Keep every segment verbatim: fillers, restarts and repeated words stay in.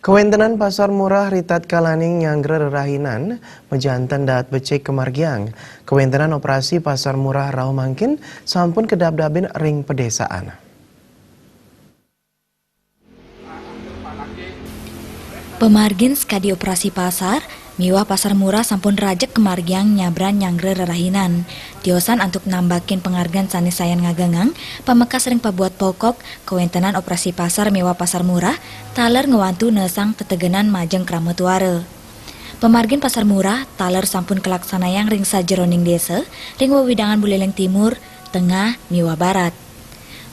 Kawéntenan pasar murah ritatkalaning nyanggra rerahinan, majanten dahat becik kamargiang. Kawéntenan operasi pasar murah rauh mangkin sampun kadabdabin ring pedésaan. Pamargin sakadi operasi pasar miwah pasar murah sampun rajeg kamargiang nyabran nyanggra rerahinan. Tiosan antuk nambakin pangargan sané sayan ngagengang, pamekas ring pabuat pokok, kawéntenan operasi pasar miwah pasar murah taler ngwantu nesang tetegenan majeng krama tuara. Pamargin pasar murah taler sampun kalaksanayang ring sajeroning désa, ring wewidangan Buléléng Timur, Tengah, miwah Barat.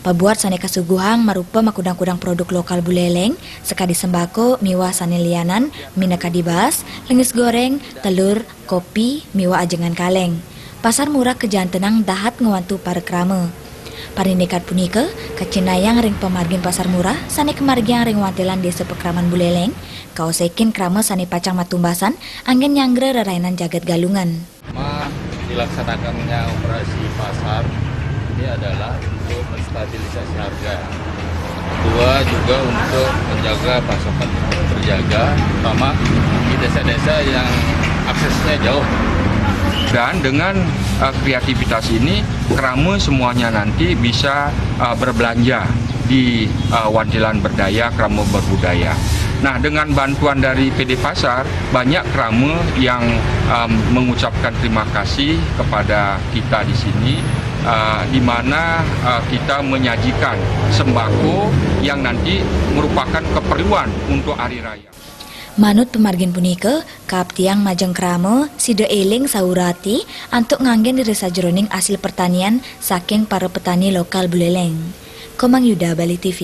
Pabuat sané kasuguhang marupa makudang-kudang produk lokal Buléléng, sakadi sembako miwah sané lianan, minakadi baas, lengis goréng, telur, kopi, miwah ajengan kaléng. Pasar murah kajantenang dahat ngwantu para krama. Parindikad punika kacinayang ring pamargin pasar murah sané kamargiang ring wantilan Désa Pakraman Buléléng, kaosekin krama sané pacang matumbasan anggén nyanggra rerahinan jagat Galungan. Pertama, dilaksanakannya operasi pasar ini adalah untuk menstabilisasi harga. Dua, juga untuk menjaga pasokan terjaga, terutama di desa-desa yang aksesnya jauh. Dan dengan, eh, kreativitas ini, krama semuanya nanti bisa, eh, berbelanja di, eh, wantilan berdaya, krama berbudaya. Nah, dengan bantuan dari P D Pasar, banyak krama yang, em, mengucapkan terima kasih kepada kita di sini, eh, di mana, eh, kita menyajikan sembako yang nanti merupakan keperluan untuk hari raya. Manut pamargin punika, kaaptiang majeng krama sida éling saurati antuk nganggén ring sajeroning asil pertanian saking para petani lokal Buléléng. Komang Yuda, Bali T V.